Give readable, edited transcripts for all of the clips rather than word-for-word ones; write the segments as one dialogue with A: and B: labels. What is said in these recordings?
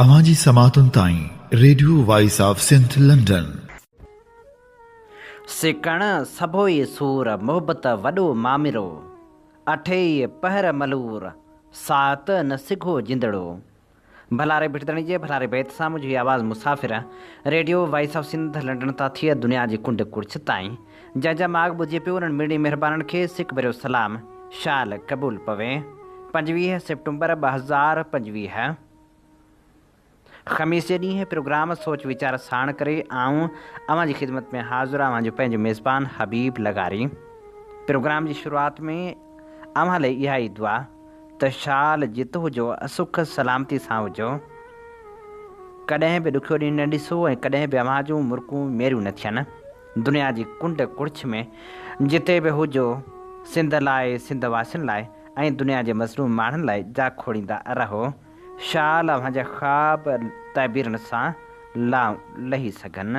A: اوهان جي سماعتن تائين radio voice of Sindh London.
B: سڪڻ سڀوئي سور، محبت وڏو مامرو. اٺيئي پهر ملور، ساعت نه سگهو جندڙو. ڀلاري ڀٽدڻي جي ڀلاري بيت سان منهنجو هي آواز مسافر radio voice of Sindh London تان ٿي دنيا جي ڪنڊ ڪڙڇ تائين جنهن جا ماڳ ٻڌجي پيو انهن مڙني مهربانن کي سڪ ڀريو سلام شال قبول پوي. 25 سيپٽمبر 2025 خميس جي ڏينهن پروگرام سوچ ويچار ساڻ ڪري آئون اوهان جي خدمت ۾ حاضر اوهان جو پنهنجو ميزبان حبيب لغاري پروگرام جي شروعات ۾ اوهان لئي اها ئي دعا ته شال جت هجو سک سلامتي سان هجو ڪڏهن به ڏکيو ڏينهن نه ڏسو ۽ ڪڏهن به اوهان جون مرڪون ميريون نه ٿين. دنيا جي ڪنڊ ڪڙڇ ۾ جتي به هجو، سنڌ لاء، سنڌ واسين لاء ۽ دنيا جي مظلوم ماڻهن لاء جاکوڙيندا رهو. شال اوهان جا خواب تعبيرن سان لائون لهي سگهن.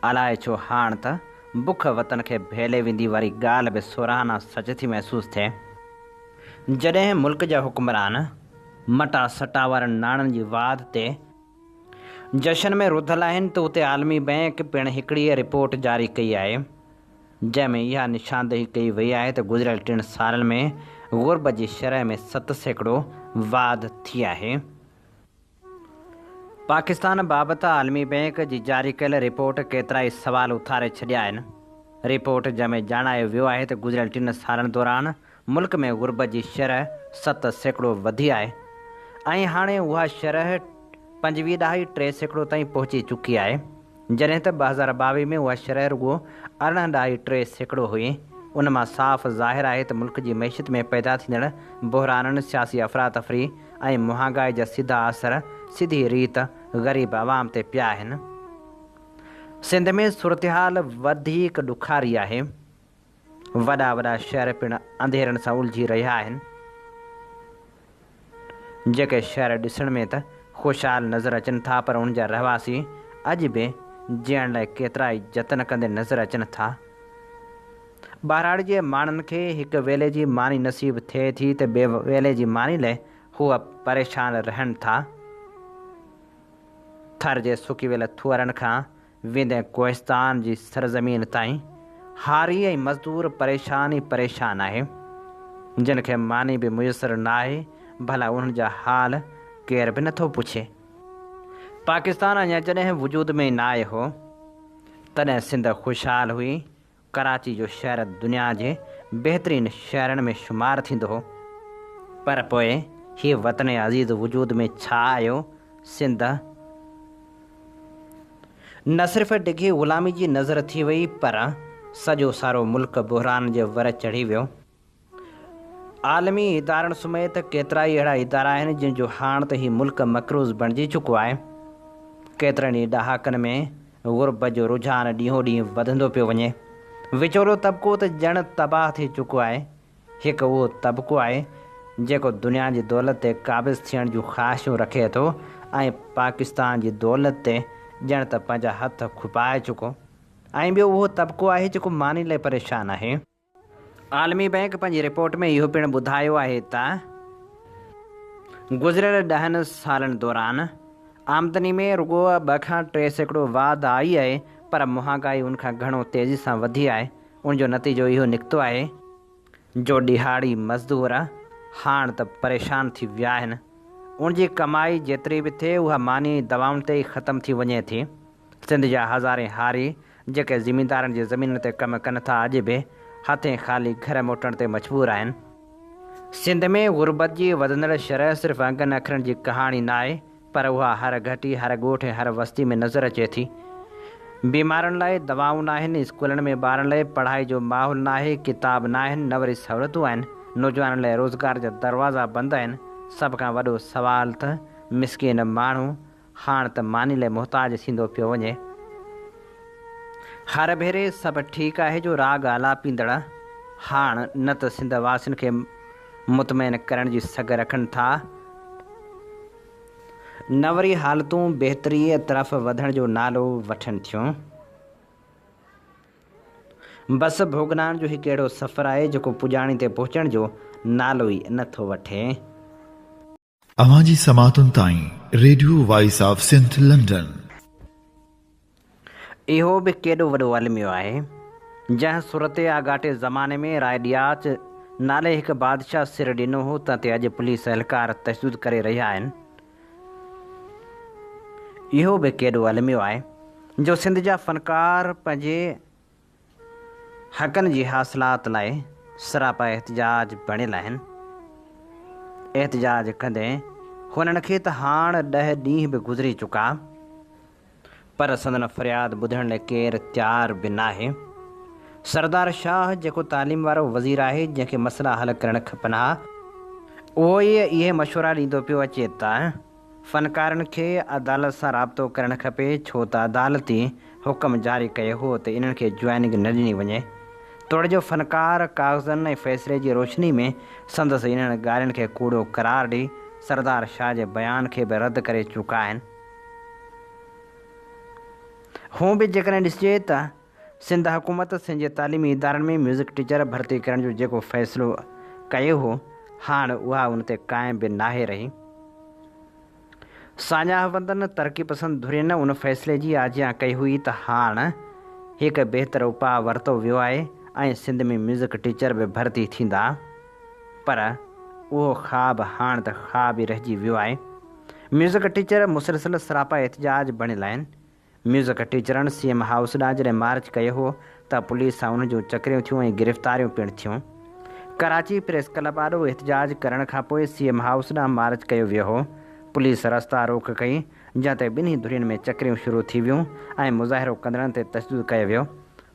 B: الائي ڇو هاڻ ته بک وطن کي ڀيلي ويندي واري ڳالهه به سورانا سچ ٿي محسوس ٿئي. جڏهن ملڪ جا حڪمران مٽا سٽا وارن ناڻن جي واڌ تي جشن ۾ رڌل آهن ته اتي عالمي بئنڪ پڻ هڪڙي رپورٽ جاري ڪئي آهي جنهن ۾ اها نشاندهي ڪئي وئي آهي ته گذريل ٽن سالن ۾ غربت جي شرح ۾ 7% واڌ ٿي آهي. پاڪستان بابت عالمي بئنڪ جي جاري ڪيل رپورٽ ڪيترائي سوال اٿاري ڇڏيا آهن. رپورٽ جنهن ۾ ڄاڻايو ويو آهي ته گذريل ٽن سالن دوران ملڪ ۾ غربت جي شرح 7% وڌي آهي ۽ هاڻي اها شرح پنجويهه ڏهائي ٽي سيڪڙو تائين پهچي چڪي آهي، جڏهن ته 2022 ۾ اها شرح رڳو ارڙهن ڏهائي ٽي سيڪڙو هئي. ان مان صاف ظاهر آهي ته ملڪ جي معيشت ۾ پيدا ٿيندڙ بحرانن، سياسي افراتفري ۽ مهانگائي جا سڌا اثر سڌي ريت غريب عوام تي پيا آهن. سنڌ ۾ صورتحال وڌيڪ ڏکاري آهي. وڏا وڏا شهر پڻ انڌيرن سان الجهي رهيا آهن. جيڪي شهر ڏسڻ ۾ ته خوشحال نظر اچن ٿا پر انهن جا رهواسي اڄ به جيئڻ لاء ڪيترائي جتن ڪندي نظر اچن ٿا. ٻهراڙي جي ماڻهن کي هڪ ويلي جي ماني نصيب ٿئي ٿي ته ٻئي ويلي جي ماني لاء هو پريشان رهن ٿا. ٿر جي سڪي ويل ٿوهرن کان ويندي ڪوهستان جي سرزمين تائين هاري ۽ مزدور پريشان ئي پريشان آهي. جن کي ماني به ميسر ناهي ڀلا انهن جا حال ڪير به نٿو پڇي. پاڪستان اڃا جڏهن وجود ۾ ئي نه آيو هو تڏهن سنڌ خوشحال هئي ڪراچي جو شهر دنيا جي بهترين شهرن ۾ شمار ٿيندو هو. پر پوء هي وطن عزيز وجود ۾ ڇا آيو؟ سنڌ نه صرف ڊگهي غلامي جي نظر ٿي وئي پر سڄو سارو ملڪ بحران جي ور چڙهي ويو. عالمي ادارن سميت ڪيترائي اهڙا ادارا آهن جن جو هاڻ ته هي ملڪ مقروض بڻجي چڪو آهي. ڪيترن ئي ڏهاڪن ۾ غربت جو رجحان ڏينهون ڏينهن وڌندو پيو وڃي. وچولو طبقو ته ڄڻ تباهه ٿي چڪو آهي. هڪ اهو طبقو آهي جيڪو دنيا جي دولت تي قابض ٿيڻ جون خواهشون رکي ٿو ۽ پاڪستان جي دولت تي ڄڻ ته پنهنجا هٿ کپائي چڪو ۽ ٻيو اهو طبقو آهي جيڪو ماني لاء پريشان آهي. عالمي بئنڪ پنهنجي رپورٽ ۾ اهو پڻ ٻڌايو آهي ته گذريل ڏهن سالن دوران آمدني ۾ رڳو 2 کان 3% واڌ آئي آهي پر مهانگائي ان کان گهڻو تيزي سان وڌي آهي ان جو نتيجو اهو نڪتو آهي جو ڏهاڙي مزدور هاڻ ته پريشان ٿي ويا آهن ان جي ڪمائي جيتري به ٿئي اها ماني ۽ دوائن تي ئي ختم ٿي وڃي ٿي. سنڌ جا هزارين هاري جيڪي زميندارن جي زمينن تي ڪم ڪن ٿا اڄ به هٿين خالي گهر موٽڻ تي مجبور آهن. سنڌ ۾ غربت جي وڌندڙ شرح صرف انگن اکرن جي ڪهاڻي ناهي پر اها هر گهٽي، هر ڳوٺ ۽ هر وستي ۾ نظر اچي ٿي. بيمارن لاء دوائون ناهن، اسڪولن ۾ ٻارن لاء پڙهائي جو ماحول ناهي، ڪتاب ناهن نه وري سهولتون آهن، نوجوانن لاء روزگار جا دروازا بند آهن، سڀ کان وڏو سوال ته مسڪين ماڻهو هاڻ ته ماني لاء محتاج ٿيندو پيو وڃي. هر ڀيري سڀ ٺيڪ آهي جو راڳ آلاپيندڙ هاڻ نه ته سنڌ واسين کي مطمئن ڪرڻ جي سگهه رکن ٿا، نه وري حالتون بهتريء طرف وڌڻ جو نالو وٺن ٿيون. بس ڀوڳنائن جو هڪ اهڙو سفر آهي جيڪو پڄاڻي تي پهچڻ جو نالو ئي نه ٿو وٺي.
A: اوهان جي سماعتن تائين radio voice of Sindh London.
B: اهو به ڪيڏو وڏو الميو آهي، جنهن سر تي آڳاٽي زماني ۾ راء ڏياچ نالي هڪ بادشاهه سر ڏنو هو، تنهن تي اڄ پوليس اهلڪار تشدد ڪري رهيا آهن. اهو به ڪيڏو الميو آهي جو سنڌ جا فنڪار پنهنجي حقن جي حاصلات لاء سراپا احتجاج بڻيل آهن. احتجاج ڪندي هنن کي ته هاڻ ڏهه ڏينهن به گذري چڪا پر سندن فرياد ٻڌڻ لاء ڪير تيار به ناهي. سردار شاهه جيڪو تعليم وارو وزير آهي جنهن کي مسئلا حل ڪرڻ کپن ها اهو ئي اهي مشورا ڏيندو پيو اچي ته فنڪارن کي عدالت سان رابطو ڪرڻ کپي ڇو ته عدالت ئي حڪم جاري ڪيو هو ته انهن کي جوائننگ نه ڏني وڃي. توڙي جو فنڪار ڪاغذن ۽ فيصلي جي روشني ۾ سندس انهن ڳالهين کي ڪوڙو قرار ڏئي سردار شاهه جي بيان کي به رد ڪري چڪا آهن. هونء به جيڪڏهن ڏسجي ته سنڌ حڪومت سنڌ جي تعليمي ادارن ۾ ميوزڪ ٽيچر ڀرتي ڪرڻ جو جيڪو فيصلو ڪيو هو، هاڻ اها ان تي قائم به ناهي رهي. ساڃاهه وندن ترقي پسند ڌرين ان فيصلي جي آجيان ڪئي هئي ته هاڻ هڪ بهتر اپاء ورتو ويو آهي ۽ سنڌ ۾ ميوزڪ ٽيچر به ڀرتي ٿيندا پر اهو خواب هاڻ ته خواب ئي رهجي ويو آهي. ميوزڪ ٽيچر مسلسل سراپا احتجاج بڻيل آهن. ميوزڪ ٽيچرن سي ايم هائوس ڏانهن جڏهن مارچ ڪيو هو ته پوليس سان انهن جون چڪريون ٿيون ۽ گرفتاريون پڻ ٿيون. ڪراچي پريس ڪلب آڏو احتجاج ڪرڻ کانپوء سي ايم هائوس ڏانهن مارچ ڪيو ويو هو. پوليس رستا روڪ ڪئي، جنهن تي ٻنهي ڌرين ۾ چڪريون شروع ٿي ويون ۽ مظاهرو ڪندڙن تي تشدد ڪيو ويو.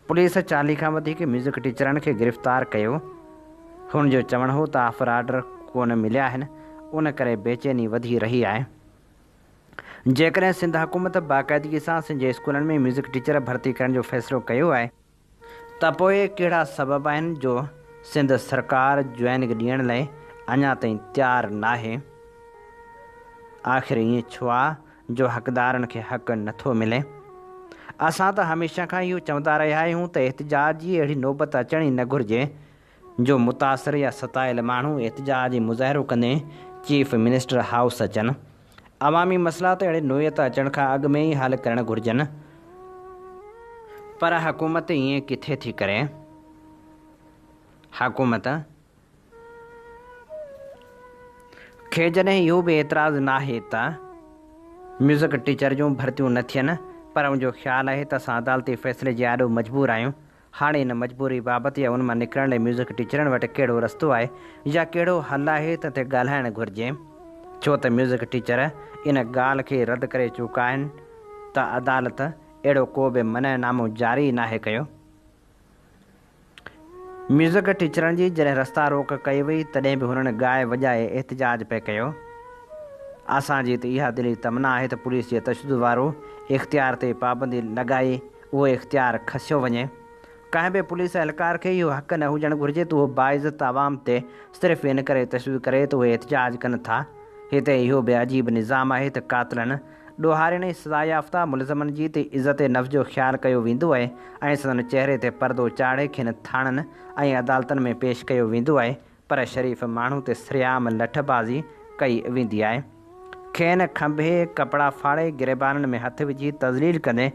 B: پوليس 40 کان وڌيڪ ميوزڪ ٽيچرن کي گرفتار ڪيو. هن جو چوڻ هو ته آفر آرڊر ڪونه مليا آهن، ان ڪري بيچيني وڌي رهي آهي. جيڪڏهن سنڌ حڪومت باقاعدگي سان سنڌ جي اسڪولن ۾ ميوزڪ ٽيچر ڀرتي ڪرڻ جو فيصلو ڪيو آهي ته پوء ڪهڙا سبب آهن جو سنڌ سرڪار جوائننگ ڏيڻ لاء اڃا تائين تيار ناهي؟ آخر ائين ڇو آ جو حقدارن کي حق نٿو ملي؟ اسان ته هميشه کان اهو چوندا رهيا آهيون ته احتجاج جي اهڙي نوبت اچڻ ئي نه گهرجي جو متاثر يا ستايل ماڻهو احتجاجي مظاهرو ڪندي چيف منسٽر هائوس اچن. عوامي مسئلا ته اهڙي نوعيت اچڻ کان اڳ ۾ ئي حل ڪرڻ گهرجن. پر حڪومت ائين ڪٿي ٿي ڪري. حڪومت کي جڏهن اهو به اعتراض ناهي ته ميوزڪ ٽيچر جون ڀرتيون نه ٿين پر ان جو خيال آهي ته اسان عدالتي فيصلي جي آڏو مجبور آهيون هاڻي ان مجبوري بابت يا ان مان نڪرڻ لاء ميوزڪ ٽيچرن وٽ ڪهڙو رستو آهي يا ڪهڙو حل آهي تنهن تي ڳالهائڻ گهرجي. ڇو ته ميوزڪ ٽيچر ان ڳالهه کي رد ڪري چڪا آهن ته عدالت اهڙو ڪو به منع نامو جاري ئي ناهي ڪيو. ميوزڪ ٽيچرن جي جڏهن رستا روڪ ڪئي وئي تڏهن به هنن ڳائي وڄائي احتجاج پئي ڪيو. اسان جي ته اها دلي تمنا آهي ته پوليس جي تشدد وارو اختيار تي پابندي لڳائي اهو اختيار کسيو وڃي. ڪنهن به پوليس اهلڪار کي اهو حق نه هجڻ گهرجي ته اهو باعزت عوام تي صرف ان ڪري تشدد ڪري ته اهي احتجاج ڪن ٿا. هتي اهو به عجيب نظام آهي ته قاتلن، ڏوهارين ۽ سزا يافته ملزمن جي ته عزت نفس جو خيال ڪيو ويندو آهي ۽ سندن چهري تي پردو چاڙهي کين ٿاڻن ۽ عدالتن ۾ پيش ڪيو ويندو آهي پر شريف ماڻهو تي سرعام لٺ بازي ڪئي ويندي آهي. کين کنڀي، ڪپڙا ڦاڙي، گريبانن ۾ هٿ وجهي تذليل ڪندي،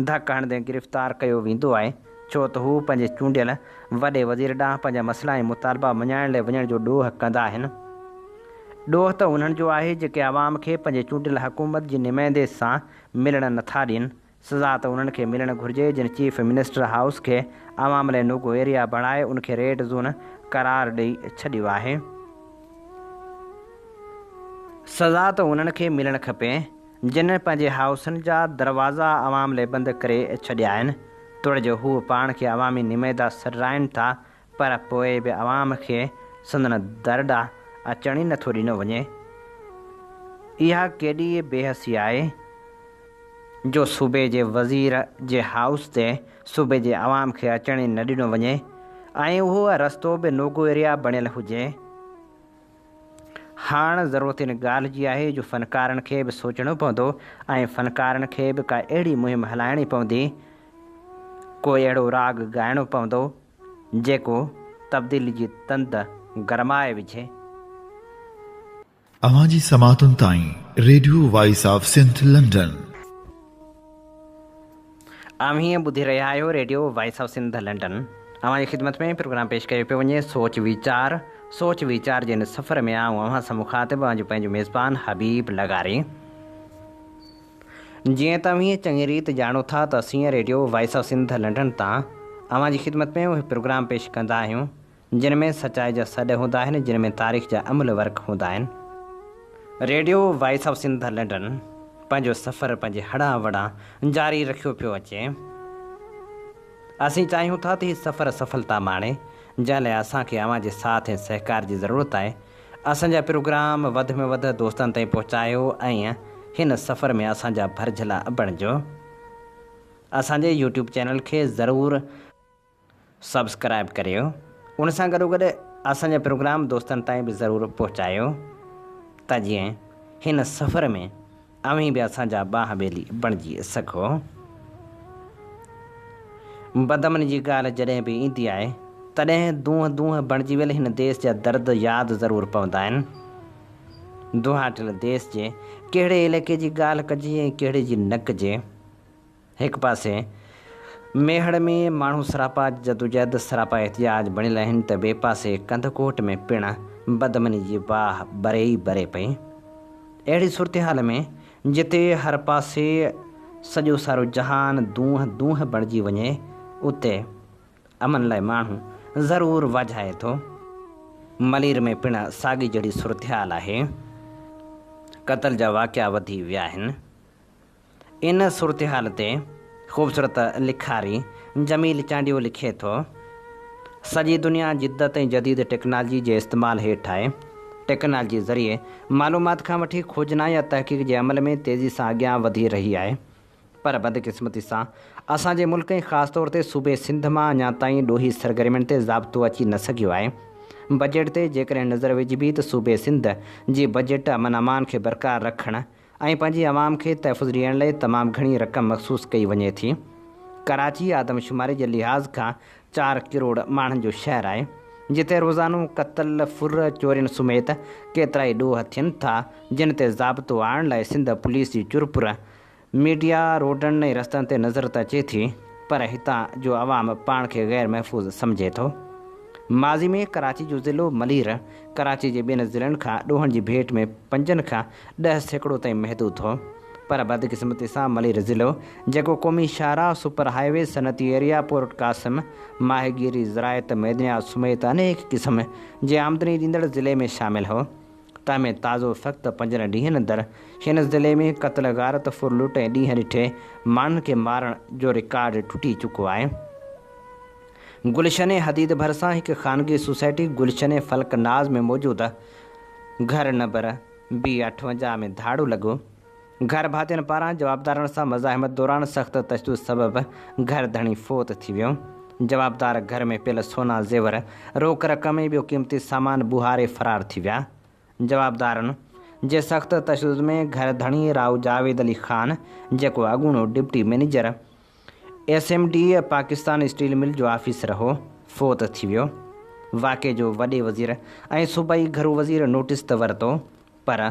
B: ڌڪ هڻندي گرفتار ڪيو ويندو آهي، ڇو ته هو پنهنجي چونڊيل وڏي وزير ڏانهن پنهنجا مسئلا ۽ مطالبا مڃائڻ لاء وڃڻ جو ڏوهه ڪندا آهن. ڏوهه ته انهن جو آهي جيڪي عوام کي پنهنجي چونڊيل حڪومت جي نمائندي سان ملڻ نٿا ڏين. سزا ته انهن کي ملڻ گهرجي جن چيف منسٽر هائوس کي عوام لاء نوگو ايريا بڻائي ان کي ريڊ زون قرار ڏئي ڇڏيو آهي. سزا ته انهن کي ملڻ کپي جن پنهنجي هائوسن جا دروازا عوام لاء بند ڪري ڇڏيا آهن. توڙي جو هو پاڻ کي عوامي نمائندا سڏرائين ٿا پر پوء به عوام کي سندن در ڏانهن اچڻ ئي نٿو ڏنو وڃي. اها ڪيڏي بي حسي آهي جو صوبي جي وزير جي هائوس تي صوبي جي عوام کي اچڻ ئي نه ڏنو وڃي ۽ اهو رستو به نوگو ايريا بڻيل هجي. هاڻ ضرورت ان ڳالهه جي آهي جو فنڪارن کي به سوچڻو پوندو ۽ فنڪارن کي به ڪا اهڙي مهم هلائڻي پوندي، ڪو اهڙو راڳ ڳائڻو پوندو جيڪو تبديلي جي تند گرمائي وجهي.
A: اوهان جي سماعتن تائين radio voice of Sindh London.
B: اوهين ٻڌي رهيا آهيو radio voice of Sindh London. اوهان جي خدمت ۾ پروگرام پيش ڪيو پيو وڃي سوچ ويچار. سوچ ويچار جي هن سفر ۾ آئون اوهان سان مخاطب اوهان جو پنهنجو ميزبان حبيب لغاري. جيئن ته اوهين چڱي ريت ڄاڻو ٿا ته اسين radio voice of Sindh London تان اوهان جي خدمت ۾ اهي پروگرام پيش ڪندا آهيون جن ۾ سچائي جا سڏ هوندا آهن جن ۾ تاريخ جا املهه ورق هوندا آهن. Radio voice of Sindh London پنهنجو سفر پنهنجي هڙان وڙان جاري رکيو پيو اچي. اسين چاهيون ٿا ته هي سفر سڦلتا ماڻي جنهن لاء اسان کي اوهان جي ساٿ ۽ سهڪار جي ضرورت آهي. اسان جا پروگرام وڌ ۾ وڌ دوستن تائين پهچايو ۽ هن سفر ۾ اسان جا ڀرجهلا بڻجو. اسان جي يوٽيوب چينل کي ضرور سبسڪرائب ڪريو ان سان گڏوگڏ اسان جا پروگرام دوستن تائين به ضرور پهچايو ته جيئن هن سفر ۾ اوهين به اسان جا ٻانهن ٻيلي بڻجي سگهو. بدامني جي ڳالهه جڏهن به ايندي آهي، تڏهن دونهن دونهن بڻجي ويل هن ديس جا درد ياد ضرور پوندا آهن. دونهاٽيل ديس جي ڪهڙي علائقي جي ڳالهه ڪجي ۽ ڪهڙي جي نه ڪجي. هڪ پاسي ميهڙ ۾ ماڻهو سراپا جدوجهد، سراپا احتجاج بڻيل آهن ته ٻئي پاسي ڪنڌڪوٽ ۾ پڻ بدامني جي باهه ٻري ئي ٻري پئي. اهڙي صورتحال ۾ جتي هر پاسي سڄو سارو جهان دونهن دونهن بڻجي وڃي اتي امن لاء ماڻهو ضرور واجهائي ٿو. ملير ۾ پڻ ساڳي جهڙي صورتحال آهي. قتل جا واقعا وڌي ويا آهن. ان صورتحال تي خوبصورت لکاري جميل چانڊيو لکي ٿو، سڄي دنيا جدت ۽ جديد ٽيڪنالجي جي استعمال هيٺ آهي. ٽيڪنالجي ذريعي معلومات کان وٺي کوجنا يا تحقيق جي عمل ۾ تيزي سان اڳيان وڌي رهي آهي. پر بدقسمتي سان اسان جي ملڪ ۽ خاص طور تي صوبي سنڌ مان اڃا تائين ڏوهي سرگرمين تي ضابطو اچي نه سگهيو آهي. بجيٽ تي جيڪڏهن نظر وجهبي ته صوبي سنڌ جي بجيٽ امن امان کي برقرار رکڻ ۽ پنهنجي عوام کي تحفظ ڏيڻ لئي تمام گهڻي رقم مخصوص ڪئي وڃي ٿي. ڪراچي آدمشماري جي لحاظ کان چار ڪروڙ ماڻهن جو شهر آهي، جتي روزانو قتل، ڦر، چورين سميت ڪيترائي ڏوهه ٿين ٿا، جن تي ضابطو آڻڻ لاء سنڌ پوليس جي چرپر، ميڊيا، روڊن ۽ رستن تي نظر ته اچي ٿي، پر هتان جو عوام پاڻ کي غير محفوظ سمجهي ٿو. ماضي ۾ ڪراچي جو ضلعو ملير ڪراچي جي ٻين ضلعن کان ڏوهن جي ڀيٽ ۾ پنجن کان 10% تائين محدود هو پر بدقسمتي سان ملير ضلعو جيڪو قومي شاهراهه، سپر هاء وي، صنعتي ايريا، پورٽ قاسم، ماهيگيري، زراعت، معدنيات سميت انيڪ قسم جي آمدني ڏيندڙ ضلعي ۾ شامل هو تنهن ۾ تازو فقط پنجن ڏينهن اندر هن ضلعي ۾ قتل غارت، ڦرلٽ ۽ ڏينهن ڏٺي ماڻهن کي مارڻ جو رڪارڊ ٽٽي چڪو آهي. گلشن حديد ڀرسان هڪ خانگي سوسائٽي گلشن فلڪ ناز ۾ موجود گهر نمبر بي 58 ۾ ڌاڙو لڳو. گهر ڀاتين پاران جوابدارن سان مزاحمت دوران سخت تشدد سبب گهر ڌڻي فوت ٿي ويو. جوابدار گهر ۾ پيل سونا زيور، روڪ رقم ۽ ٻيو قيمتي سامان ٻوهاري فرار ٿي ويا. جوابدارن جي سخت تشدد ۾ گهر ڌڻي رائو جاويد علي خان جيڪو اڳوڻو deputy manager S M D Pakistan steel mill جو آفيسر هو، فوت ٿي ويو. واقعي جو وڏي وزير ۽ صوبائي گهرو وزير نوٽيس ته ورتو پر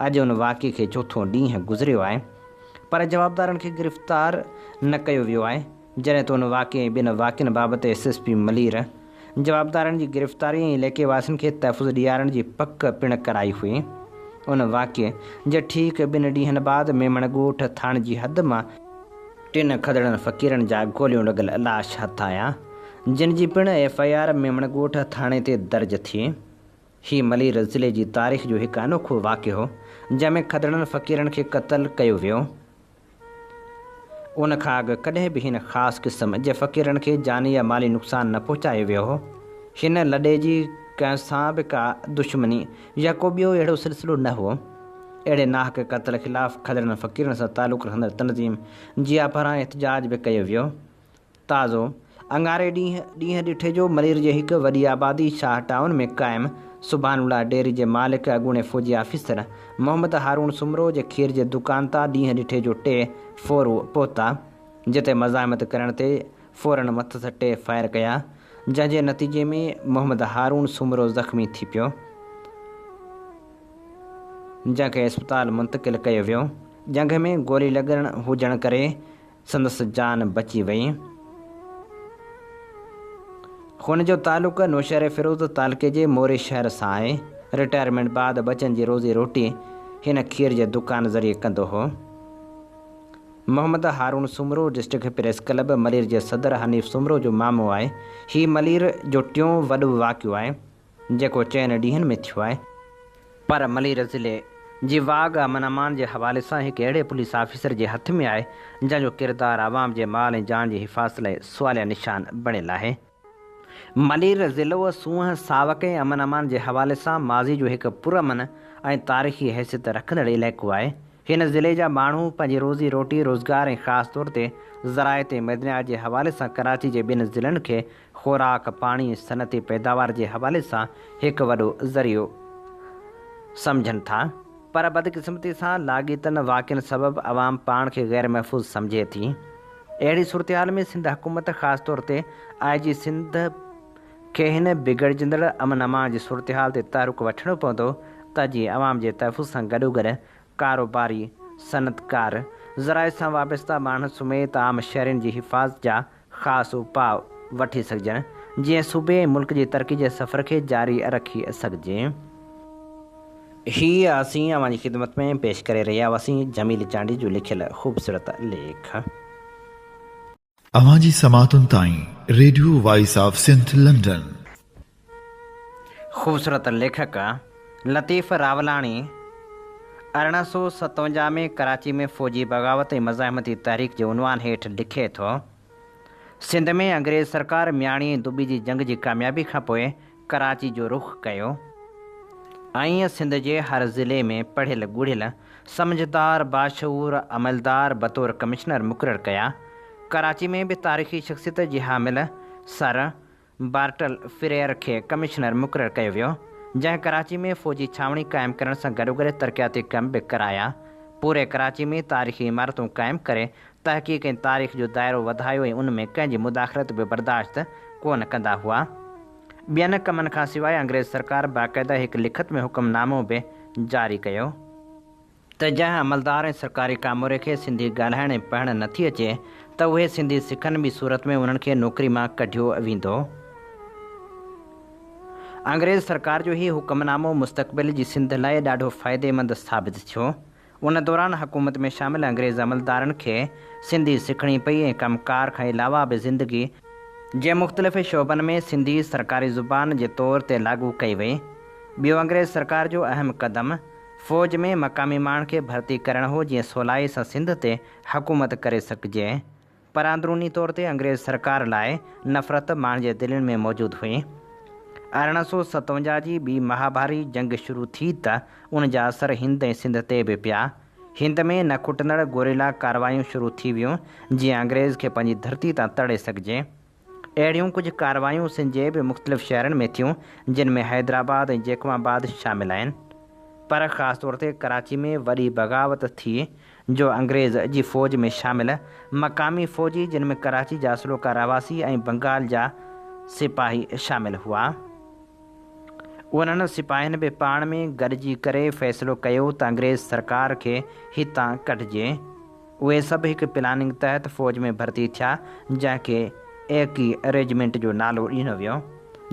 B: اڄ ان واقعي کي چوٿون ڏينهن گذريو آهي پر جوابدارن کي گرفتار نه ڪيو ويو آهي جڏهن ته ان واقعي ۽ ٻين واقعن بابت ايس ايس پي ملير جوابدارن جي گرفتاري ۽ علائقي واسين کي تحفظ ڏيارڻ جي پڪ پڻ ڪرائي هئي. ان واقعي جي ٺيڪ ٻن ڏينهن بعد ميمڻ ڳوٺ ٿاڻي جي حد مان ٽن کدڙن فقيرن جا گوليون لڳل لاش هٿ آيا، جن جي پڻ ايف I R Memon ڳوٺ ٿاڻي تي درج ٿي. هي ملير ضلعي جي تاريخ جو هڪ انوکو واقعو هو، جنهن ۾ کدڙن فقيرن کي قتل ڪيو ويو. ان کان اڳ ڪڏهن به هن خاص قسم جي فقيرن کي جاني يا مالي نقصان نه پهچايو ويو هو. هن لڏي جي ڪنهن سان به ڪا دشمني يا ڪو ٻيو اهڙو سلسلو نه هو. اهڙي ناحق قتل خلاف کدڙن فقيرن سان تعلق رکندڙ تنظيم جيا پاران احتجاج به ڪيو ويو. تازو اڱاري ڏينهن ڏينهن ڏٺي جو ملير جي هڪ وڏي آبادي شاهه ٽائون ۾ قائم سبحان الله ڊيري جي مالڪ اڳوڻي فوجي آفيسر محمد هارون سومرو جي کير جي دڪان تان ڏينهن ڏٺي جو ٽي ڦورو پهتا جتي مزاحمت ڪرڻ تي ڦورن مٿس ٽي فائر ڪيا جنهن جي نتيجي ۾ محمد هارون سومرو زخمي ٿي پيو. جنهن کي اسپتال منتقل ڪيو ويو. ڄنگهه ۾ گولي لڳل هجڻ ڪري سندس جان بچي وئي. هن جو تعلق نوشهروفيروز تعلقي جي موري شهر سان آهي. رٽائرمينٽ بعد ٻچن جي روزي روٽي هن کير جي دڪان ذريعي ڪندو هو. Muhammad Haroon Soomro district press club Malir جي صدر حنيف سومرو جو مامو آهي. هي ملير جو ٽيون وڏو واقعو آهي، جيڪو چئن ڏينهن ۾ ٿيو آهي. پر ملير ضلعي جي واڳ امن امان جي حوالي سان هڪ اهڙي پوليس آفيسر جي هٿ ۾ آهي، جنهن جو ڪردار عوام جي مال ۽ جان جي حفاظت لاء سواليه نشان بڻيل آهي. ملير ضلعو سونهن، ساوڪ ۽ امن امان جي حوالي سان ماضي جو هڪ پرامن ۽ تاريخي حيثيت رکندڙ علائقو آهي. هن ضلعي جا ماڻهو پنهنجي روزي روٽي، روزگار ۽ خاص طور تي زراعت ۽ معدنيات جي حوالي سان ڪراچي جي ٻين ضلعن کي خوراڪ، پاڻي ۽ صنعتي پيداوار جي حوالي سان هڪ وڏو ذريعو سمجهن ٿا. پر بدقسمتي سان لاڳيتن واقعن سبب عوام پاڻ کي غير محفوظ سمجهي ٿي. اهڙي صورتحال ۾ سنڌ حڪومت خاص طور تي آء جي سنڌ کي هن بگڙجندڙ امن امان جي صورتحال تي تحرڪ وٺڻو پوندو ته جيئن عوام جي تحفظ سان گڏوگڏ ڪاروباري، صنعتڪار، ذرائع سان وابسته ماڻهن سميت عام شهرين جي حفاظت جا خاص اپاء وٺي سگهجن، جيئن صوبي ۽ ملڪ جي ترقي جي سفر کي جاري رکي سگهجي. هي اسين اوهان جي خدمت ۾ پيش ڪري رهيا هئاسين جميل چانڊيي جو لکيل خوبصورت ليک.
A: اوهان جي سماعتن تائين radio voice of Sindh London.
B: خوبصورت ليکڪ لطيف راولاڻي 1857 ۾ ڪراچي ۾ فوجي بغاوت ۽ مزاحمتي تحريڪ جي عنوان هيٺ لکي ٿو، سنڌ ۾ انگريز سرڪار مياڻي ۽ دٻي جي جنگ جي ڪاميابي کانپوء ڪراچي جو رخ ڪيو ۽ سنڌ جي هر ضلعي ۾ پڙهيل ڳڙهيل، سمجهدار، باشعور عملدار بطور ڪمشنر مقرر ڪيا. ڪراچي ۾ به تاريخي شخصيت جي حامل سر بارٽل فريئر کي ڪمشنر مقرر ڪيو ويو، جنهن ڪراچي ۾ فوجي ڇانوڻي قائم ڪرڻ سان گڏوگڏ ترقياتي ڪم به ڪرايا. پوري ڪراچي ۾ تاريخي عمارتون قائم ڪري تحقيق ۽ تاريخ جو دائرو وڌايو ۽ ان ۾ ڪنهن جي مداخلت به برداشت ڪونه ڪندا هئا. ٻين ڪمن کان سواء انگريز سرڪار باقاعده هڪ لکت ۾ حڪم نامو به جاري ڪيو. ته جنهن عملدار ۽ سرڪاري ڪاموري کي سنڌي ڳالهائڻ ۽ پڙهڻ نٿي اچي ته اهي سنڌي سکن ٻي صورت ۾ انهن کي نوڪري مان ڪڍيو ويندو. انگريز سرڪار جو هي حڪمنامو مستقبل جي سنڌ لاء ڏاڍو فائديمند ثابت ٿيو. ان دوران حڪومت ۾ شامل انگريز عملدارن کي سنڌي سکڻي پئي ۽ ڪم ڪار کان علاوه به زندگي جي مختلف شعبن ۾ سنڌي سرڪاري زبان جي طور تي لاڳو ڪئي وئي. ٻيو انگريز سرڪار جو اهم قدم فوج ۾ مقامي ماڻهن کي ڀرتي ڪرڻ هو جيئن سولائي سان سنڌ تي حڪومت ڪري سگهجي. پر اندروني طور تي انگريز سرڪار لاء نفرت ماڻهن جي دلين ۾ موجود هئي. 1857 جي ٻي مهاڀاري جنگ شروع ٿي ته ان جا اثر هند ۽ سنڌ تي به پيا. هند ۾ نه کٽندڙ گوريلا ڪارروايون شروع ٿي ويون جيئن انگريز کي پنهنجي ڌرتي تان تڙي سگهجي. اهڙيون ڪجهه ڪارروايون سنڌ جي به مختلف شهرن ۾ ٿيون، جن ۾ حيدرآباد ۽ جيڪب آباد شامل آهن. پر خاص طور تي ڪراچي ۾ وڏي بغاوت ٿي جو انگريز جي فوج ۾ شامل مقامي فوجي جن ۾ ڪراچي جا اصلوڪا رهواسي ۽ بنگال جا سپاهي شامل هئا. انهن سپاهين به پاڻ ۾ گڏجي ڪري فيصلو ڪيو ته انگريز سرڪار کي هتان ڪڍجي. اهي سڀ هڪ پلاننگ تحت فوج ۾ ڀرتي ٿيا جنهن کي ايڪي ريجمينٽ جو نالو ڏنو ويو.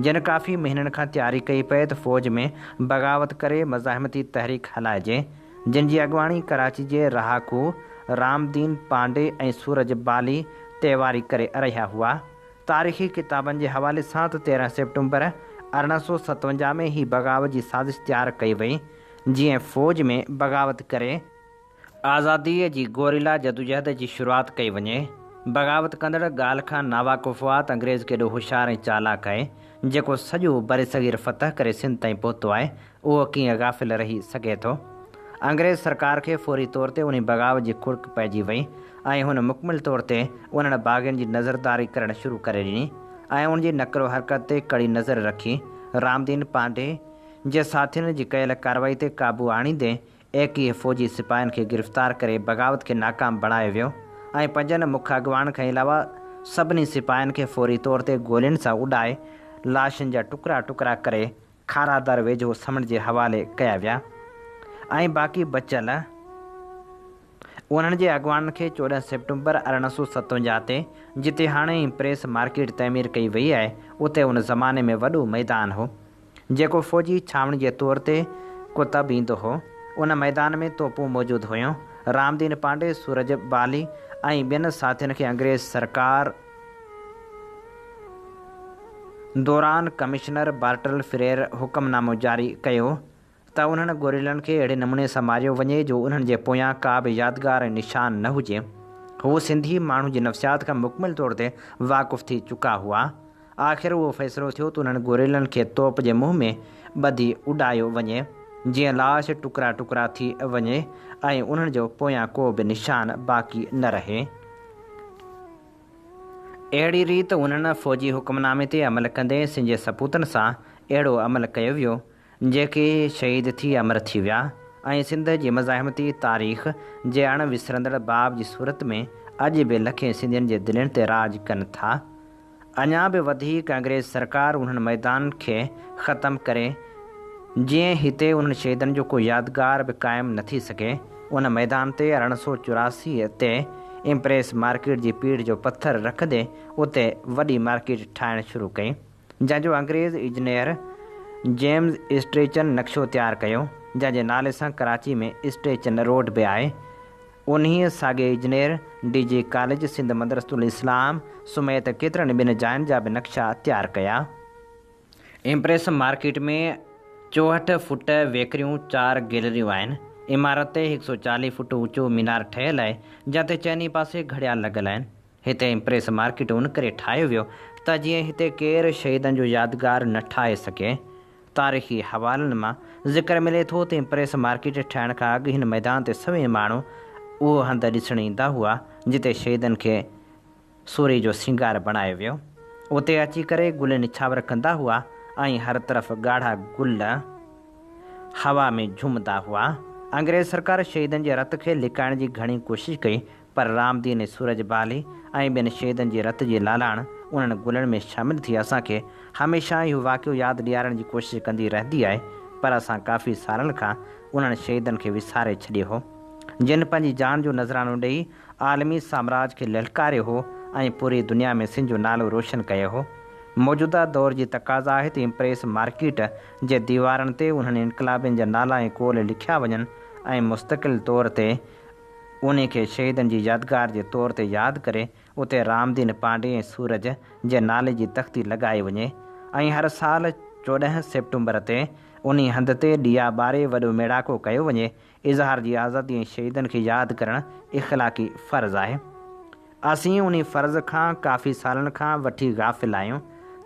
B: جن ڪافي مهينن کان تياري ڪئي پئي ته فوج ۾ بغاوت ڪري مزاحمتي تحريڪ هلائجي، جن جي اڳواڻي ڪراچي جي رهاڪو رام دين پانڊي ۽ سورج بالي تيواري ڪري رهيا هئا. تاريخي ڪتابن جي حوالي سان ته 13 سيپٽمبر 1857 ۾ هي بغاوت جي سازش تيار ڪئي وئي، جيئن فوج ۾ بغاوت ڪري، آزاديء جي گوريلا جدوجهد جي شروعات ڪئي وڃي. بغاوت ڪندڙ ڳالهه کان ناواقف هئا ته انگريز ڪيڏو هوشيار ۽ چالاڪ آهي، جيڪو سڄو برصغير فتح ڪري سنڌ تائين پهتو آهي، اهو ڪيئن غافل رهي سگهي ٿو؟ انگريز سرڪار کي فوري طور تي انهي بغاوت جي کڙڪ پئجي وئي ۽ هن مڪمل طور تي انهن باغين جي نظرداري ڪرڻ شروع ڪري ڏني ۽ ان جي نقل و حرڪت تي ڪڙي نظر رکي رامدين پانڊي جي ساٿين جي ڪيل ڪارروائي تي قابو آڻيندي 21 فوجي سپاهين کي گرفتار ڪري بغاوت کي ناڪام بڻايو ويو ۽ پنجن مک اڳواڻن کان علاوه سڀني سپاهين کي فوري طور تي گولين سان اڏائي لاشن جا ٽڪرا ٽڪرا ڪري کارادر ويجهو سمنڊ جي حوالي ڪيا ويا. ۽ باقي بچيل انهن جي اڳواڻن کي 14 سيپٽمبر 1857 تي جتي هاڻي ايمپريس مارڪيٽ تعمير ڪئي وئي آهي اتي ان زماني ۾ وڏو ميدان هو جيڪو فوجي ڇانوڻي جي طور تي ڪتب ايندو هو. ان ميدان ۾ توپون موجود هيون. رامدين پانڊي، سورج بالي ۽ ٻين ساٿين کي انگريز سرڪار دوران ڪمشنر بارٽل فرير حڪم نامو جاري ڪيو ته انهن گوريلن کي اهڙي نموني سان ماريو وڃي جو انهن جي پويان ڪا به يادگار ۽ نشان نه هجي. هو سنڌي ماڻهن جي نفسيات کان مڪمل طور تي واقف ٿي چڪا هئا. آخر اهو فيصلو ٿيو ته انهن گوريلن کي توپ جي منهن ۾ ٻڌي اڏايو وڃي، جيئن لاش ٽڪرا ٽڪرا ٿي وڃي ۽ انهن جو پويان ڪو به نشان باقي نه رهي. اهڙي ريت انهن فوجي حڪمنامي تي عمل ڪندي سنڌ جي سپوتن سان اهڙو عمل ڪيو ويو، جيڪي شهيد ٿي امر ٿي ويا ۽ سنڌ جي مزاحمتي تاريخ جي اڻ وسرندڙ باب جي صورت ۾ اڄ به لکين سنڌين جي دلين تي راڄ ڪن ٿا. اڃا به وڌيڪ انگريز سرڪار انهن ميدانن کي ختم ڪري جيئن هتي انهن شهيدن جو ڪو يادگار به قائم نه ٿي سگهي. ان ميدان تي 1884 تي ايمپريس مارڪيٽ جي پيڙهه جو پٿر رکندي اتي وڏي مارڪيٽ ٺاهڻ شروع ڪئي جنهن جو انگريز انجنيئر جيمز اسٽريچن نقشو تيار ڪيو جنهن جي نالي سان ڪراچي ۾ اسٽريچن روڊ به آهي. انهيء ساڳئي انجنيئر ڊي جي ڪاليج، سنڌ مدرسة الاسلام سميت ڪيترن ٻين جاين جا به نقشا تيار ڪيا. ايمپريس مارڪيٽ ۾ 64 فوٽ ويڪريون چار گيلريون آهن. عمارت تي هڪ سؤ چاليهه فوٽ اوچو مينار ٺهيل آهي، جنهن تي چئني پاسي گهڙيال لڳل آهن. هتي ايمپريس مارڪيٽ ان ڪري ٺاهيو ويو ته جيئن هتي ڪير شهيدن جو يادگار نه ٺاهي سگهي. تاريخي حوالن مان ذڪر ملي ٿو ته ايمپريس مارڪيٽ ٺهڻ کان اڳ هن ميدان تي سوين ماڻهو اهو هنڌ ڏسڻ ايندا هئا جتي شهيدن کي سوري جو سينگار بڻايو ويو. اتي اچي ڪري گل نڇاور ڪندا هئا ۽ هر طرف ڳاڙها گل هوا ۾ جهومندا هئا. انگريز سرڪار شهيدن جي رت کي لڪائڻ جي گهڻي ڪوشش ڪئي پر رامدين ۽ سورج بالي ۽ ٻين شهيدن جي رت جي لالاڻ انهن گلن ۾ شامل ٿي اسان کي هميشه اهو واقعو ياد ڏيارڻ جي ڪوشش ڪندي رهندي آهي پر اسان ڪافي سالن کان انهن شهيدن کي وساري ڇڏيو هو جن پنهنجي جان جو نذرانو ڏئي عالمي سامراج کي للڪاريو هو ۽ پوري دنيا ۾ سنڌ جو نالو روشن ڪيو هو. موجوده دور جي تقاضا آهي ته ايمپريس مارڪيٽ جي ديوارن تي انهن انقلابين جا نالا ۽ قول لکيا وڃن ۽ مستقل طور تي انهي کي شهيدن جي يادگار جي طور تي ياد ڪري اتي رامدين پانڊي ۽ سورج جي نالي جي تختي لڳائي وڃي ۽ هر سال 14 سيپٽمبر تي انهي هنڌ تي ڏيئا ٻاري وڏو ميڙاڪو ڪيو وڃي. اظهار جي آزادي ۽ شهيدن کي ياد ڪرڻ اخلاقي فرض آهي. اسين انهي فرض کان ڪافي سالن کان وٺي غافل آهيون.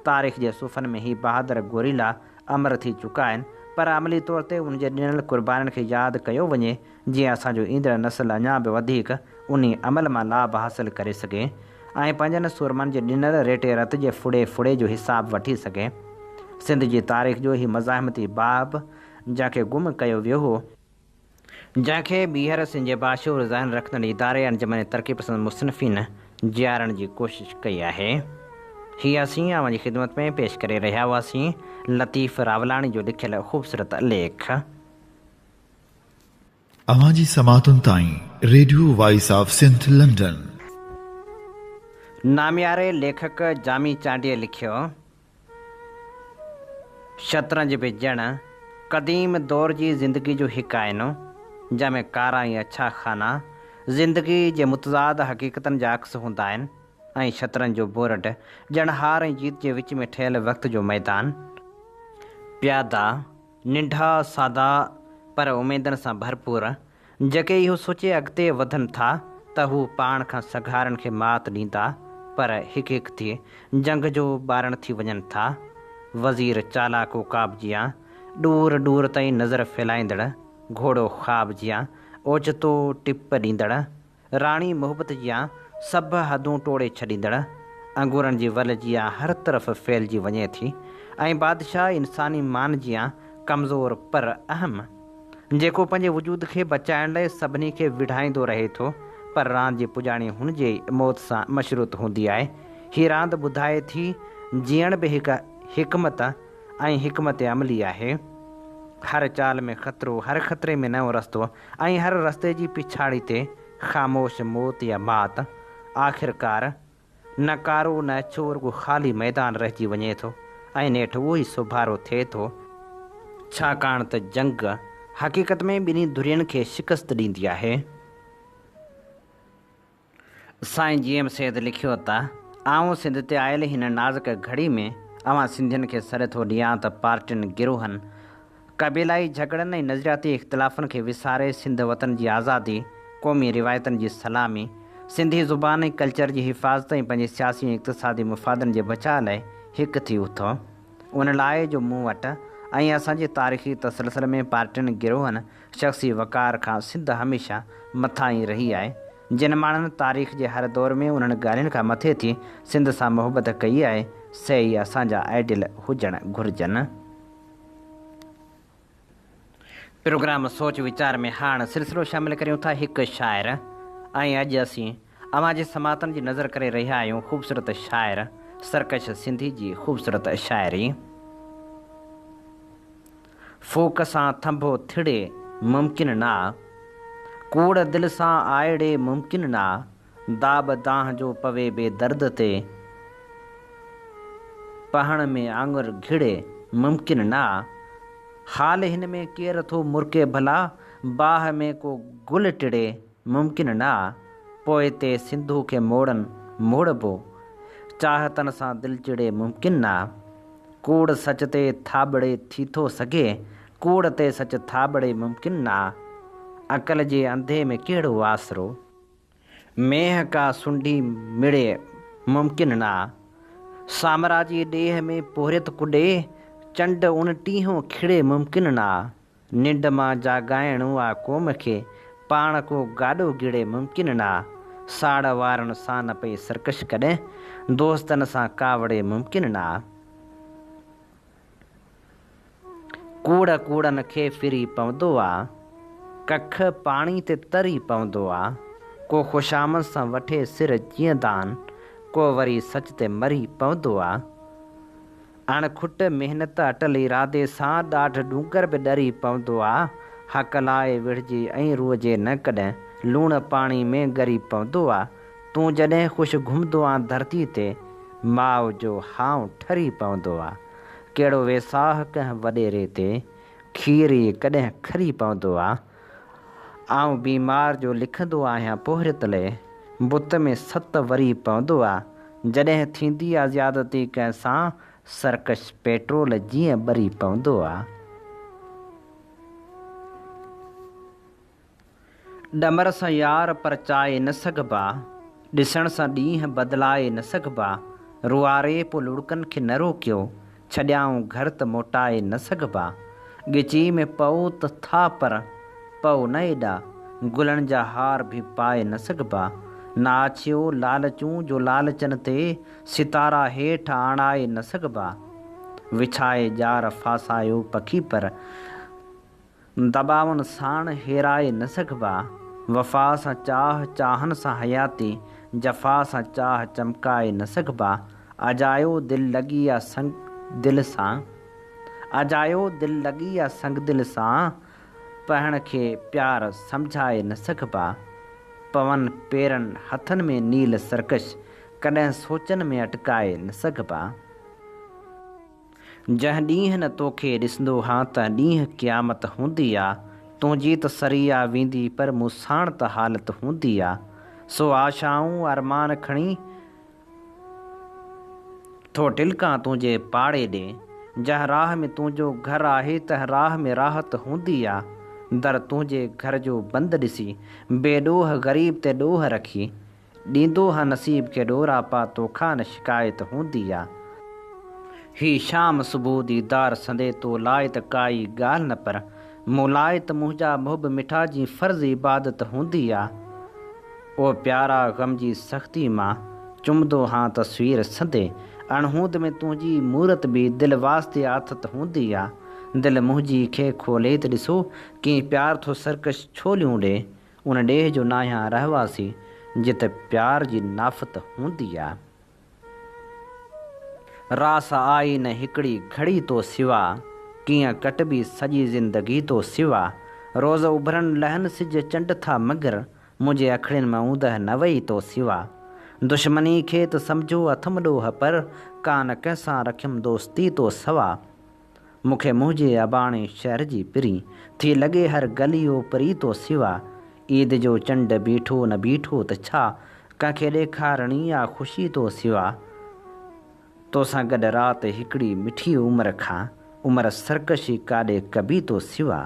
B: تاريخ جي صفحن ۾ هي بهادر گوريلا امر ٿي چڪا آهن پر عملي طور تي انهن جي ڏنل قربانين کي ياد ڪيو وڃي جيئن اسان جو ايندڙ نسل اڃا به وڌيڪ انهي عمل مان لاڀ حاصل ڪري سگهي ۽ پنهنجن سورمن جي ڏنل ريٽي رت جي ڦڙي ڦڙي جو حساب وٺي سگهي. سنڌ جي تاريخ جو هي مزاحمتي باب جنهن کي گم ڪيو ويو هو، جنهن کي ٻيهر سنڌ جي باشعور ذهن رکندڙ اداري انجمن ترقي پسند مصنفين جيارڻ جي ڪوشش ڪئي آهي. هي اسين اوهان جي خدمت ۾ پيش ڪري رهيا هئاسين لطيف راولاڻي جو لکيل خوبصورت ليک.
A: اوهان جي سماعتن تائين radio voice of Sindh London.
B: نامياري ليکڪ جامي چانڊيي لکيو، شطرنج به ڄڻ قديم دور جي زندگي جو هڪ آئينو، جنهن ۾ ڪارا ۽ اڇا خانا زندگي جي متضاد حقيقتن جا عڪس هوندا آهن ۽ شطرنج جو بورڊ ڄڻ هار ۽ جيت جي وچ ۾ ٺهيل وقت جو ميدان. پيادا، ننڍا، سادا پر اميدن سان ڀرپور، جيڪي اهو سوچي اڳتي وڌن ٿا ته هو پاڻ کان سگهارن کي مات ڏيندا پر هڪ هڪ ٿي جنگ جو ٻارڻ ٿي وڃن ٿا. وزير چالاڪ عقاب جيان ڏور ڏور تائين نظر ڦهلائيندڙ، گهوڙو خواب جيان اوچتو ٽپ ڏيندڙ، راڻي محبت جيان سڀ حدون ٽوڙي ڇڏيندڙ، انگورن جي ول جيان هر طرف ڦهلجي وڃي ٿي ۽ بادشاهه انساني مان جيان ڪمزور پر اهم، جيڪو پنهنجي وجود کي بچائڻ لاء سڀني کي وڙهائيندو رهي ٿو، پر راند جي پڄاڻي هن جي ئي موت سان مشروط هوندي آهي. هي راند ٻڌائي ٿي، جيئڻ به هڪ حڪمت ۽ حڪمت عملي آهي. هر چال ۾ خطرو، هر خطري ۾ نئون رستو ۽ هر رستي جي پڇاڙي تي خاموش موت يا مات. آخرڪار نه ڪارو نه اڇو رڳو خالي ميدان رهجي وڃي ٿو ۽ نيٺ اهو ئي سوڀارو ٿئي ٿو. ڇاڪاڻ ته جنگ حقيقت ۾ ٻنهي ڌرين کي شڪست ڏيندي آهي. سائين جي ايم سيد لکيو ته، آئون سنڌ تي آيل هن نازڪ گهڙي ۾ اوهان سنڌين کي سڏ ٿو ڏيان ته پارٽين، گروهن، قبيلائي جهڳڙن ۽ نظرياتي اختلافن کي وساري سنڌ وطن جي آزادي، قومي روايتن جي سلامي، سنڌي زبان ۽ ڪلچر جي حفاظت ۽ پنهنجي سياسي ۽ اقتصادي مفادن جي بچاء لاء هڪ ٿي اٿو. ان لاء جو مون وٽ ۽ اسان جي تاريخي تسلسل ۾ پارٽين، گروهن، شخصي وقار کان سنڌ هميشه مٿاهين رهي آهي. جن ماڻهن تاريخ جي هر دور ۾ انهن ڳالهين کان مٿي ٿي سنڌ سان محبت ڪئي آهي، سي ئي اسان جا آئيڊيل هجڻ گهرجن. پروگرام سوچ ويچار ۾ هاڻ سلسلو شامل ڪريون ٿا هڪ شاعر ۽ اڄ اسين اوهان جي سماعتن جي نظر ڪري رهيا آهيون خوبصورت شاعر سرڪش سنڌي جي خوبصورت شاعري. ڦوڪ سان ٿنڀو ٿڙي ممڪن نه آ. ڪوڙ دل سان آئڙي ممڪن نه آ. داٻ دانهن جو پوي بي درد تي. پهڻ ۾ آڱر گهڙي ممڪن نه آ. حال هن ۾ ڪير ٿو مرڪي ڀلا. باهه ۾ ڪو گل ٽڙي ممڪن نه آ. پوء تي سنڌو کي موڙن موڙبو. چاهتن سان دل چڙي ممڪن نه آ. ڪوڙ سچ تي ٿاٻڙي ٿي ٿو سگهي، ڪوڙ تي سچ ٿاٻڙي ممڪن نه آ. عقل جي انڌي ۾ ڪهڙو آسرو. مينهن ڪا سنڍي مڙي ممڪن نه آ. سامراجي ڏيهه ۾ پورهيت ڪڏي، چنڊ اڻٽيهون کڙي ممڪن نه آ. ننڊ مان جاڳائڻو آ قوم کي، پاڻ ڪو گاڏو گڙي ممڪن نه آ. ساڙ وارن سان نه پئي سرڪش ڪڏهن، دوستن سان ڪاوڙي ممڪن نه آ. ڪوڙ ڪوڙن کي ڦري پوندو آ، ڪک پاڻي تي تري پوندو آ. ڪو خوشامد سان وٺي سر جيئندان، ڪو وري سچ تي مري پوندو آ. اڻ کٽ محنت اٽل ارادي سان ڏاڍ ڏونگر به ڏري پوندو آ. حق لاء وڙهجي ۽ روئجي نه ڪڏهن، لوڻ پاڻي ۾ ڳري پوندو آ. تون جڏهن خوش گهمندو آن ڌرتي تي، ماء جو هانء ٺري پوندو آ. ڪهڙو ويساهه ڪنهن وڏيري تي، کير ئي ڪڏهن کري پوندو آ. آئون بيمار جو لکندو آهيان پورهيت لئه، بت ۾ ست وري پوندو آ. جڏهن ٿيندي آ زيادتي ڪنهن سان، سرڪش پيٽرول جيئن ٻري پوندو آ. ڏمر سان يار پرچائي نه سگهبا، ڏسڻ سان ڏينهن بدلائي نه سگهبا. روئاري پو لڙڪن کي نه روڪيو، ڇڏيائون گهر ته موٽائي نه سگهبا. ڳچيء ۾ پئو ته ٿا پر پئو نه ايڏا، گلن جا هار ڀي پائي نه سگهبا. نه آڇيو لالچون جو لالچن تي، ستارا هيٺ آڻائي نه سگهبا. وڇائي ڄار ڦاسايو پکي پر، دٻاون ساڻ هيرائي نه سگهبا. وفا سان چاهه چاهن سان حياتي، جفا سان چاهه چمڪائي نه سگهبا. اجايو دل لڳي آ سنگ دل سان، اجايو دل لڳي آ سنگدل سان، پهڻ کي پيار سمجهائي نه سگهبا. پون پيرن هٿن ۾ نيل سرڪش، ڪڏهن سوچن ۾ اٽڪائي نه سگهبا. جنهن ڏينهن نه توکي ڏسندو هان تنهن ڏينهن قيامت هوندي آ. تنهنجي ته سري آ ويندي پر مون ساڻ ته حالت هوندي آ. سو آشائون ارمان کڻي ٿو ٽلڪان تنهنجي پاڙي ڏي. جنهن راهه ۾ تنهنجو گهر آهي تنهن راهه ۾ راحت هوندي آ. در تنهنجي گهر جو بند ڏسي بي ڏوهه غريب تي ڏوهه رکي ڏيندو هان نصيب کي ڏوراپا توکان نه شڪايت هوندي آ. هي شام صبح ديدار سندي تو لاء ته ڪائي ڳالهه نه پر مون لاء ته منهنجا محب مٺا جين فرض عبادت هوندي آ. او پيارا غم جي سختي مان چمندو هان تصوير سندي اڻهوند ۾ تنهنجي مورت به دل واسطي آٿت هوندي آ. دل منهنجي کي کولي ته ڏسو ڪيئن پيار ٿو سرڪش ڇوليون ڏي. ان ڏيهه جو ناهيان رهواسي، جت پيار جي نافت هوندي آ. راس آئي نه هڪڙي گهڙي تو سوا، ڪيئن ڪٽبي سڄي زندگي تو سوا. روز اڀرن لهن سج چنڊ ٿا مگر، منهنجي اکڙين مان اوندهه نه وئي تو سوا. دشمني کي ته سمجهو اٿم ڏوهه پر، ڪانه ڪنهن سان رکيم دوستي تو سوا. مون کي منهنجي اباڻي شهر جي پرين، ٿي لڳي هر گلي اوپري تو سوا. عيد جو چنڊ بيٺو نه بيٺو ته ڇا، ڪنهن کي ڏيکارڻي آ خوشي تو سوا. توسان گڏ رات هڪڙي مٺي عمر کان، عمر سرڪشي ڪاڏي ڪبي تو سوا.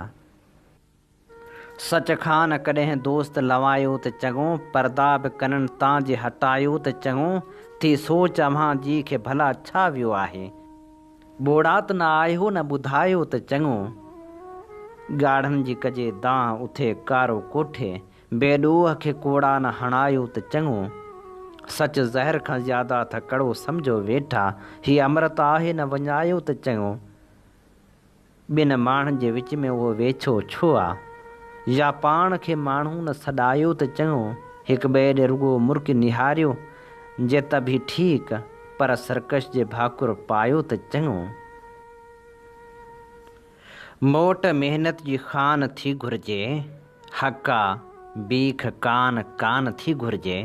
B: سچ کان نه ڪڏهن دوست لنوايو ته چڱو، پردا به ڪنن تان جي هٽايو ته چڱو، ٿي سوچ اوهان جي کي ڀلا ڇا ويو آهي. ٻوڙات نه آهيو نه ٻڌايو ته چڱو. ڳاڙهن جي ڪجي دانهن اٿي ڪارو ڪوٺي، بي ڏوهه کي ڪوڙا نه هڻايو ته چڱو. سچ زهر کان زياده ٿا ڪڙو سمجهو ويٺا، هي امرت آهي نه وڃايو ته چڱو. ٻن ماڻهن جي وچ ۾ اهو ويڇو ڇو آ؟ يا پاڻ کي ماڻهو نه سڏايو ته چڱو، هڪ ٻئي ڏي رڳو مرڪي نهاريو جي ته به ٺيڪ، پر سرڪش جي ڀاڪر پايو ته چڱو. موٽ محنت جي خان ٿي گهرجي، حق آ، بيک ڪان ڪان ٿي گهرجي.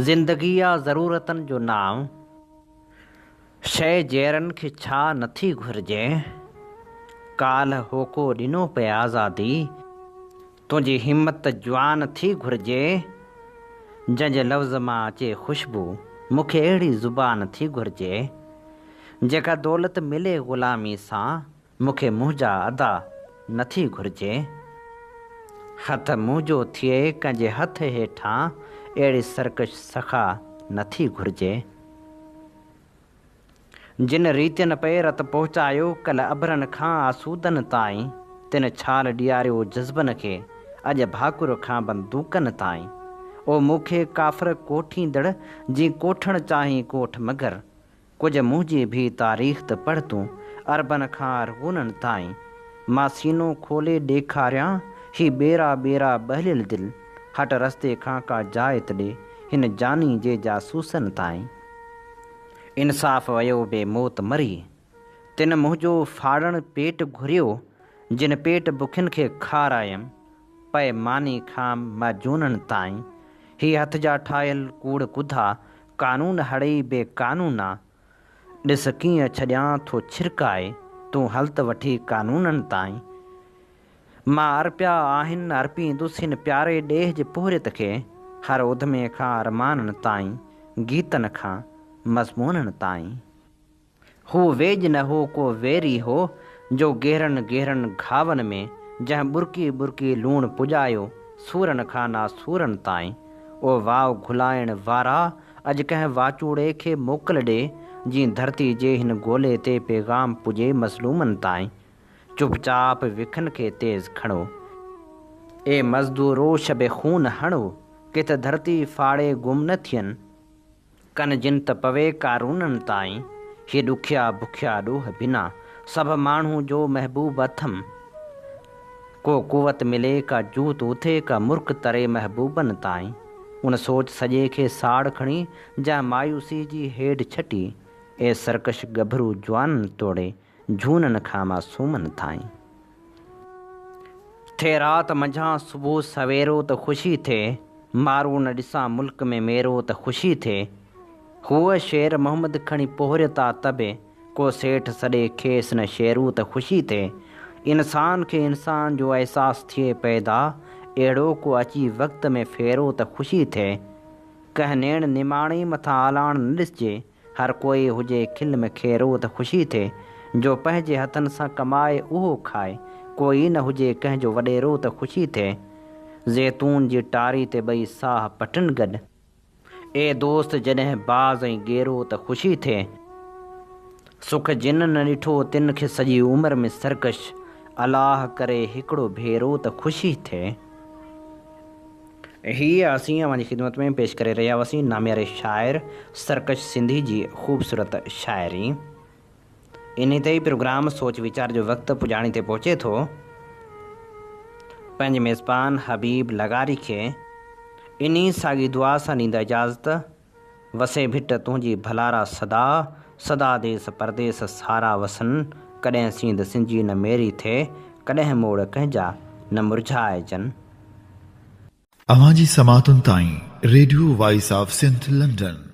B: زندگي آ ضرورتن جو نانء. شيء جيئرن کي ڇا نه ٿي گهرجي. ڪالهه هوڪو ڏنو پئي آزادي. تنهنجي همت جوان ٿي گهرجي. جنهن جي لفظ مان اچي خوشبو. مون کي اهڙي زبان ٿي گهرجي. جيڪا دولت ملي غلامي سان. مون کي منهنجا ادا نه ٿي گهرجي. هٿ منهنجو ٿئي ڪنهن جي هٿ هيٺان، اهڙي سرڪش سخا نه ٿي گهرجي. جن ريتين پئي رت پهچايو، ڪلهه اڀرن کان آسودن تائين، تن ڇال ڏياريو جذبن کي، اڄ ڀاڪر کان بندوقن تائين. او مون کي ڪافر ڪوٺيندڙ، جي ڪوٺڻ چاهين ڪوٺ مگر، ڪجهه منهنجي ڀي تاريخ ته پڙهه تون، عربن کان ارغونن تائين. مان سينو کولي ڏيکاريان، هي ٻيرا ٻيرا ٻهليل دل. هٽ رستي کان ڪا جاء ته ڏي، هن جاني جي جاسوسن تائين. انصاف ويو بي موت مري، تن منهنجو ڦاڙڻ پيٽ گهريو، جن پيٽ بکين کي کارايم، پئي ماني کان معجونن تائين. هي هٿ جا ٺاهيل ڪوڙ ڪڌا، قانون هڙئي بي قانونا. ڏس ڪيئن ڇڏيان ٿو ڇرڪائي، تون هل ته وٺي قانونن تائين. مان ارپيا آهن ارپيندس هن پياري ڏيهه جي پورهيت کي، هر اڌمي کان ارمانن تائين، گيتن کان مضمونن تائين. هو ويڄ نه هو ڪو ويري هو، جو گهرن گهرن گهاون ۾، جنهن ٻرڪي ٻرڪي لوڻ پڄايو، سورن کان ناسورن تائين. او واء گهلائڻ وارا، اڄ ڪنهن واچوڙي کي موڪل ڏي، جيئن ڌرتي جي هن گولي تي پيغام پڄي مظلومن تائين. چپ چاپ وکن کي تيز کڻو. اي مزدورو شب خون هڻو، ڪٿ ڌرتي ڦاڙي گم نه ٿين. ڪن جن ته پوي ڪارونن تائين، هي ڏکيا بکيا ڏوهه بنا، سڀ ماڻهو جو محبوب اٿم. ڪو قوت ملي ڪا جوت اٿي ڪا مرڪ تري محبوبن تائين. ان سوچ سڄي کي ساڙ کڻي، جنهن مايوسي جي هيڊ ڇٽي. اي سرڪش ڳڀرو جوانن توڙي، جهونن کان معصومن تائين. ٿئي رات منجهان صبح سويرو ته خوشي ٿئي، مارو نه ڏسان ملڪ ۾ ميرو ته خوشي ٿئي. هوء شير محمد کڻي پورهيت آ ته به ڪو سيٺ سڏي کيس نه شيرو ته خوشي ٿئي. انسان کي انسان جو احساس ٿئي پيدا، اهڙو ڪو اچي وقت ۾ ڦيرو ته خوشي ٿئي. ڪنهن نيڻ نماڻي مٿان آلاڻ نه ڏسجي، هر ڪوئي هجي کل ۾ کيرو ته خوشي ٿئي، جو پنهنجي هٿن سان ڪمائي اهو کائي، ڪوئي نه هجي ڪنهن جو وڏيرو ته خوشي ٿئي. زيتون جي ٽاري تي ٻئي ساهه پٽن گڏ. اي دوست جڏهن باز ۽ ڳيرو ته خوشي ٿئي. سک جن نه ڏٺو تن کي سڄي عمر ۾ سرڪش، الله ڪري هڪڙو ڀيرو ته خوشي ٿئي. هيء اسين اوهان جي خدمت ۾ پيش ڪري رهيا هئاسين نامياري شاعر سرڪش سنڌي جي خوبصورت شاعري. انهي تي ئي پروگرام سوچ ويچار جو وقت پڄاڻي تي پهچي ٿو. پنهنجي ميزبان حبيب لغاري کي انهي ساڳي دعا سان ڏيندا اجازت، وسي ڀٽ تنهنجي ڀلارا سدا، سدا ديس پرديس سارا وسن، ڪڏهن سينڌ سنجي نه ميري ٿئي، ڪڏهن موڙ ڪنهن جا نه مرجهائجن.
A: اوهان جي سماعتن تائين radio voice of Sindh London.